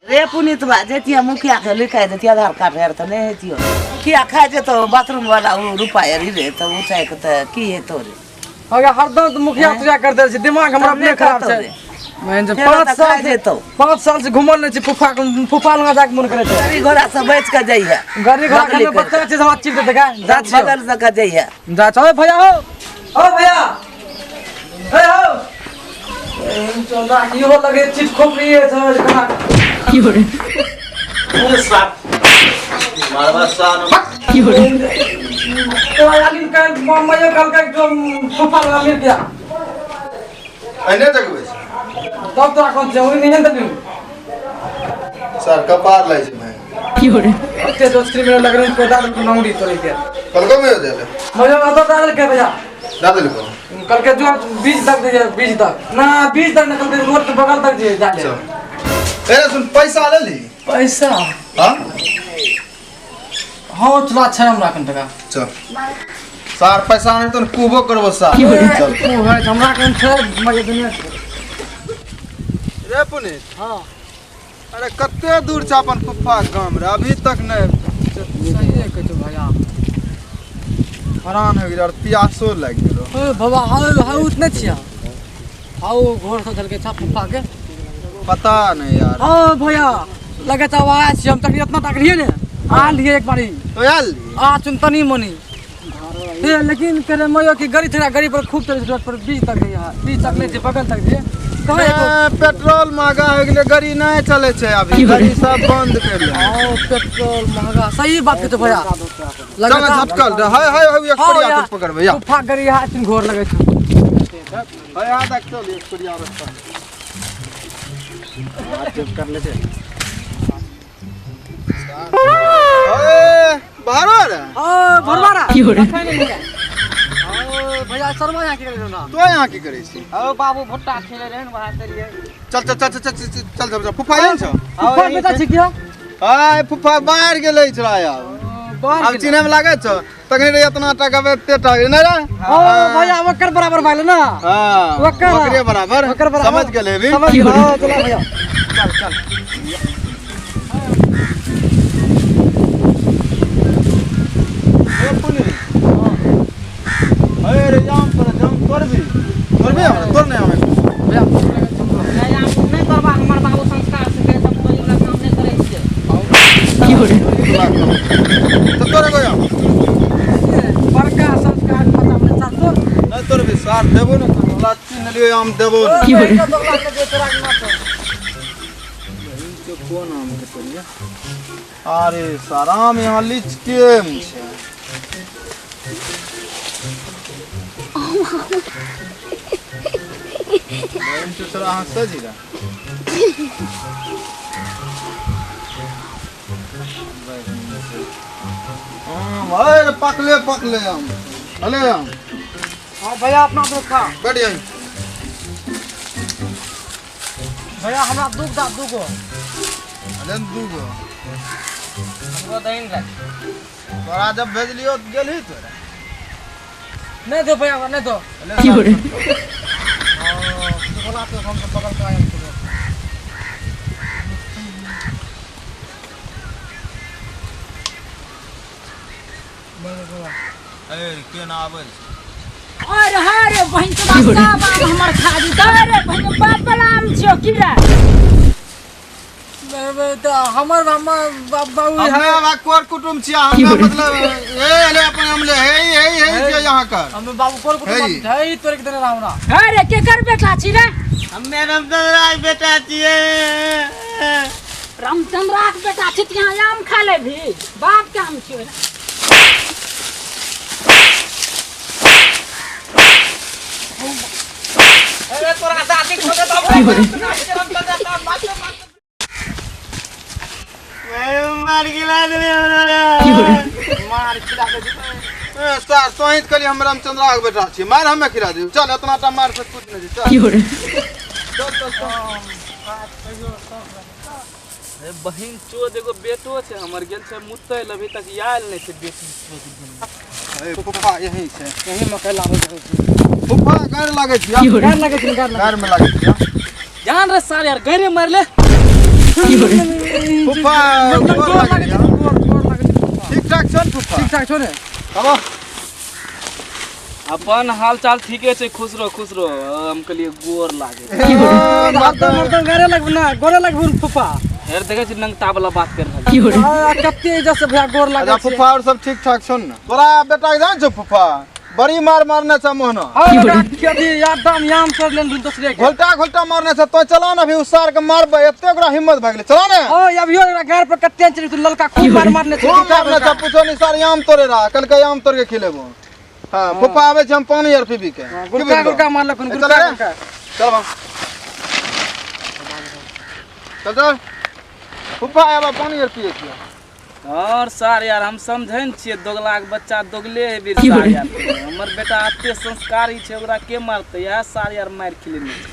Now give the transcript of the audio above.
रे पुनीत बा जैतियै मुखिया के लिखाइ देतियै आधार कार्ड आर तऽ नहि हेतियो। मुखिया खाइ जेतौ बाथरूम वाला ओ रुपा आर रे तऽ उठाइ के तऽ की हेतौ रे। अगर हरदम तऽ मुखिया तुखिया कर दै छै, दिमाग हमरा अपने खराब छै। मैन जे फेर 5 तऽ साल खाइ से जेतौ। 5 साल से घुमल नहि छी, फुफा फुफा लग जाके मन करै छै। गाड़ी घोड़ा से बचि के जइहे। गाड़ी घोड़ा बगली के बच्चा छै, हमरा चिन्ह देतै का? जा छियौ। बगल से के जइहे। जा छौ। ए भैया हो, ओ भैया, ए हो, चौदा इहो लगे चिट खोपड़ी है समझ कना। मारबा सान। तो आलिम का मम्मा कल का जो फुफा लगा मिल गया। एने जगबै छै। तब तोरा कोन छै ओहि नहीं देबी। सर कपार लै छै भाई। ओते दोस्ती में लग रहे को दाल को नौड़ी तोरे के। कलको में देले। मजा आता दाल के भैया। दा देलको। कल के जो बीज तक दे, बीज तक ना, बीज तक ना, कल के रोड के बगल तक जे डाले। ए सुन, पैसा ले ली। पैसा? हां। हां चला छै हमरा कन टका। चल सार, पैसा नहीं तो कुबो करबो सार। चल। ओ है हमरा कन छै मजे दुनिया। रे पुनीत। हां। अरे कते दूर छै अपन फुफा के गाम रे, अभी तक नहीं। सही है कहै छौ भैया। हरान हो गेल और प्यासो लागि गेलो। ओ बाबा, हाउ हाउ उतने छिया, हाउ घोर से चल के छा फुफा के। पता नहीं यार। हां भैया, लगे तो आवाज छी, हम तक इतना तक रहिए ने आ लिए एक बारी। तो आयल। आ चुन तनी मनी हे, लेकिन करे मयो कि गाड़ी थोड़ा गाड़ी पर खूब चले रोड पर, बीच तक है, बीच तक नहीं छै, बगल तक जे कहाँ एको। ए, पेट्रोल महंगा हो गेलै, गाड़ी नहीं चले छै अभी, गाड़ी सब बंद कर ले। आओ पेट्रोल महंगा, सही बात कहै छौ भैया। चल झटकल रे, हाय हाय हाय, एक परिया तो पकड़बै या। फुफा गाड़ी हाथ चुन घोर लगे छै। हाय हाय तक चल, एक परिया रास्ता कर ले छै। ए बाहर रे। ओ भरवारा ओ भैया, शर्मा यहाँ की करै ना? तो यहाँ की करै छी? ओ बाबू, भुट्टा खेले रहे ने, बाहर चलिए। चल चल चल चल चल चल चल चल, फुफा आयल छौ? फुफा बेटा छी किया? हाय, फुफा बाहर गेलै छला आब। बाहर आब चिन्है में लागै छौ? तखनी रे इतना टका एते टका नहीं रे। ओ भैया, ओकर बराबर भाई ना। हां। ओकर ओकरे बराबर। ओकर बराबर। समझ गेले भी। समझ गेल। हाँ, चला भैया। चल चल। ए पुनी। अरे जाम तोर, जाम तोड़बी, तोड़बी हमरा तोड़ नहीं हमें। भैया। नहीं, आम नहि करबा, हमर बाबू संस्कार से कहै सब कोई वाला काम नहि करै छियै। तो तोड़े गो आम। बड़का संस्कार पता नहीं चल तोर। नहीं तोड़बी सार, देबो ने तोरा, चिन्ह लियो आम देबो ने। ओ दोगला के जे तोरा के माथ। के कोन आम के तोड़िए? अरे सार, आम यहाँ लीचके में छै। बहन चो, तोरा हंसै छी रे? आम अरे पकले पकले आम, अले आम। हाँ भैया, अपना दुख खा। बैठ यहीं। भैया, हमरा दुख दा दुगो। अरे दूगो। हमरो दही ने। तोरा जब भेजलियो तऽ गेलही तोरा। नहीं दो भैया, नहीं दो। अले सार, बोला तो हम तो बगल का आए। ए केना आबै छै? अरे हरे बहिन, के सब आम हमर खा जेतौ। अरे बहिन, बाप वाला आम छियौ की रे? तो हमर हमर बाबू। हमे आब कोर कुटुम छियै, हमरा मतलब ए अले अपन हम ले हे हे हे छियै यहाँ कर। हम बाबू कोर कुटुंब है, तोरे के देने रहा हमरा। अरे केकर बेटा छी रे? हमे रामचंद्र के बेटा छियै। रामचंद्रा के बेटा छी तऽ यहाँ आम खा लेबही? बाप के आम छियौ। अरे तोरा दादी खोजे तो मार गिला देले हमरा। मार खिला के। ए सर, तोही तऽ कहली हम रामचंद्रा के बेटा छियै, मार हमे खिला दियौ। चल, एतना टा मार से कुछ नहि छै। चल चल चल चल। अरे बहिन चोद, एगो बेटो छै हमर, गेल छै मुतै लए, अभी तक आयल नहि छै बेटी चोद। ए फुफा यही छै। यही मकई लाबै छै। फुफा गार लागै छियै। गार लागै छै, गार। गार में लागै छियै। जान रे सार यार, गैरे मारले। फूफा मतलब गोर गोर लागै लागै छै। छै, गोर गोर लागै छै फूफा। ठीक ठाक छौ ने फूफा? ठीक ठाक छौ ने? आबो। अपन हाल चाल ठीके छै, खुश रहो खुश रहो। हम कहलिए गोर लागे। हरदम हरदम गोरे लगबू ना, गोरे लगबू ने फूफा। हेर देखै छी नंगता वाला बात कर रहल। आ, कते इज्जत से भैया गोर लागै अच्छा छै। फूफा और सब ठीक ठाक छौ ने? तोरा बेटा के जान छौ फूफा बड़ी मार मारने छ मोहना। और ओकरा अथी यादम याम कर लेन दोसरे के। घोलटा घोलटा मारने छ, तो चला ना अभी उसार के मारबै, एते ओकरा हिम्मत भए गेलै, चला ने। ओ अभियो ओकरा घर पर कते चली तू ललका खूब मार मारने छै। खूब मारने छ, पूछो नि सार आम तोड़े रहा, कलके आम तोड़ के खिलेबो। हां फूफा आबै छै हम पानी आर पीबी के। की गुड़का बुझलहो? गुड़का मारलक ए, गुड़का चल रे। गुड़का। चल बा। चल चल फूफा आबा पानी आर पिए छियै। और सर यार हम समझै ने छियै, दोगला के बच्चा दोगले है बीर सार यार। हमर बेटा एते संस्कारी छै, ओकरा के मारतै? इएह सार यार मारि खिलेने छै।